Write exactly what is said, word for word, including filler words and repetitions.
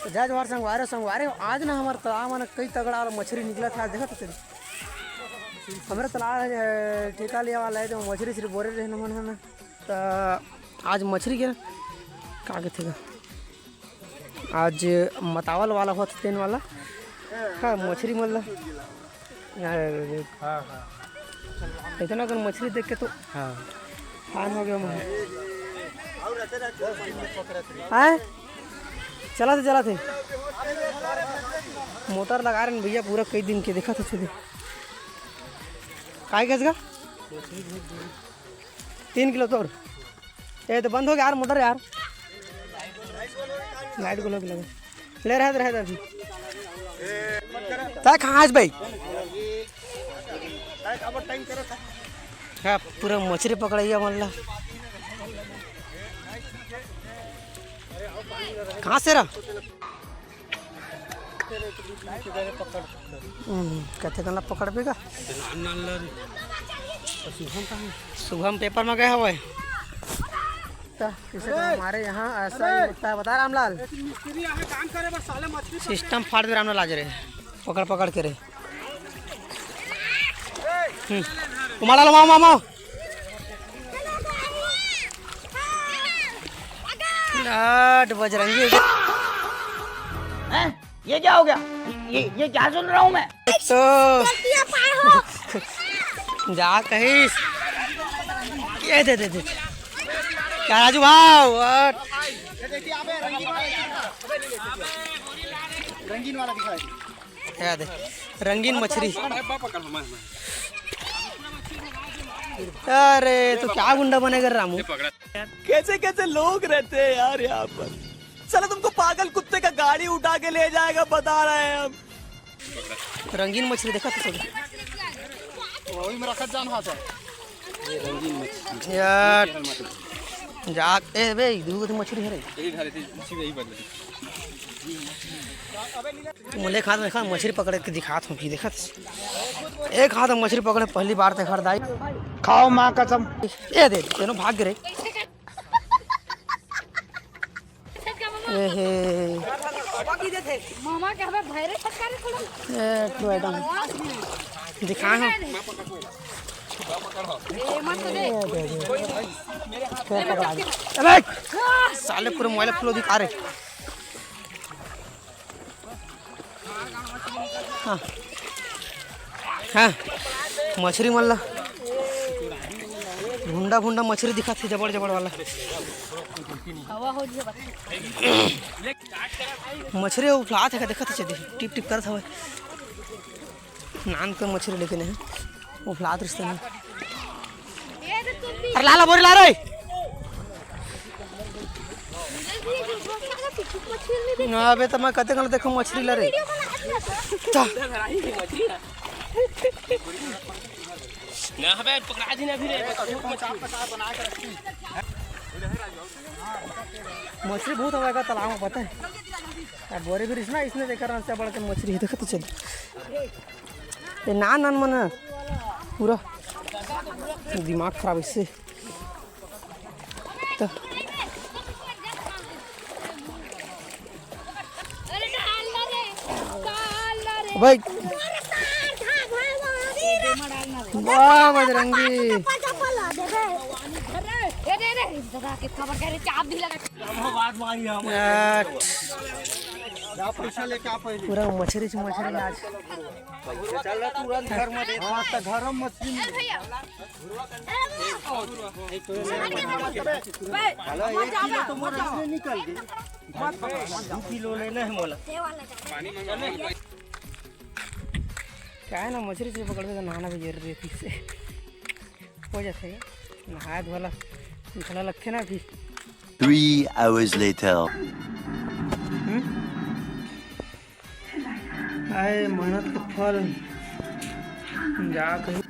जय जोहार संगवारी, संगवारी, आज ना हमर तालाब म ना कई तगड़ा वाला मछरी निकलत हे। आज देखत हस, हमरे तालाब हे, ठेका लिया वाला हे, जो मछरी सिर्फ बोरे रहे हमन ह ना, त आज मछरी के ना, का कथे गा, आज मतावल वाला होत तेन वाला, हाँ, मछरी मन ला अरे, अरे, अरे। हाँ, हाँ। इतना कन मछरी देख के तो हाँ। फान हो गया मैं। हाँ? चला थे, चला थे। मोटर लगा रहे हैं भैया, पूरा कई दिन के, देखा था सुधी। काय कस गा? तीन किलो तोर। ए, तो बंद हो गया यार मोटर यार। लाइट को लग लगा। ले रहे, रहे अभी। तय कहाँ आज भाई? हाँ, पूरा मछरी पकड़ैया मन ला। कहाँ से रहा? हम्म, कते कन ला पकड़बे का? शुभम पेपर में गए हवे। तो किसे को हमारे यहाँ ऐसा ही होता है, बता रामलाल। सिस्टम फाड़ दे रामलाल आज रे, पकड़ पकड़ के रे। हम्म। उमाला लो, माओ, माओ, माओ। लाड बजरंगी। हैं? ये क्या हो गया? ये, ये क्या सुन रहा हूँ मैं? तो गलतियाँ पाए हो। जा कहिस। ये दे, दे, दे। क्या राजू भाव? और ये देखिए, आप रंगीन वाला दिखा दीजिए। रंगीन वाला दिखा दीजिए। ये दे, रंगीन मछली। अरे, तो क्या गुंडा बनेगा रामू? कैसे कैसे लोग रहते हैं यार यहाँ पर। साला तुमको पागल कुत्ते का गाड़ी उठा के ले जाएगा, बता रहे हैं हम। रंगीन मछली देखा तो सब। वही में रखत जान हाथ है। यार, जा, ए बे, दू गो तो मछली है रे। यही धरे थे, इसी में यही बदले। तुम ले खा, देखा, मछली पकड़ के दिखात हूँ कि देखत। एक हाथ में मछली पकड़े पहली बार ते घर दाई। खाओ माँ कसम। ए दे, तेनो भाग रे। एहे। मामा के हमें भैरे छटका रे थोड़ा। ए, तो एकदम। दिखाए हो। ए, मत तो दे। ए, दे, दे। ए, पकड़ा दे। अबे! साले पूरे मोबाइल फुल दिखा रहे। हाँ। हाँ। मछरी मन ला। भुंडा भुंडा मछरी दिखत हे, जबड़ जबड़ वाला। मछरी उफलात हे का, देखत हे, टिप टिप करत हवे। नान के मछरी लेकिन हे, उफलात रिश्ते में। अरे लाला बोरी ला रे। ना अबे तो मैं कते कन देखो मछली ला रे। चा। ना अबे पकड़ा दी ना अभी रे। मछली बहुत हवे का तालाब में, पता है? अब बोरे भी रिसना इसने देखा रहन से बड़ के मछली है, देखत चल। ये नान नान मन पूरा दिमाग खराब इससे। तो भाई, वाह बजरंगी। यार, पूरा मछरी से मछरी आज। चल रहा तुरंत घर में देख। हाँ, तो घर में मछली मिल। हेलो, एक किलो तो मोर इसमें निकल गई। दो किलो लेना है मोला। क्या है ना, मछरी से पकड़बे तो नहाना भी जरूरी है, फिर से हो जाता है, नहाए धोला, धोला लगते ना अभी। Three hours later. हम्म? आए मेहनत का फल जा कहीं।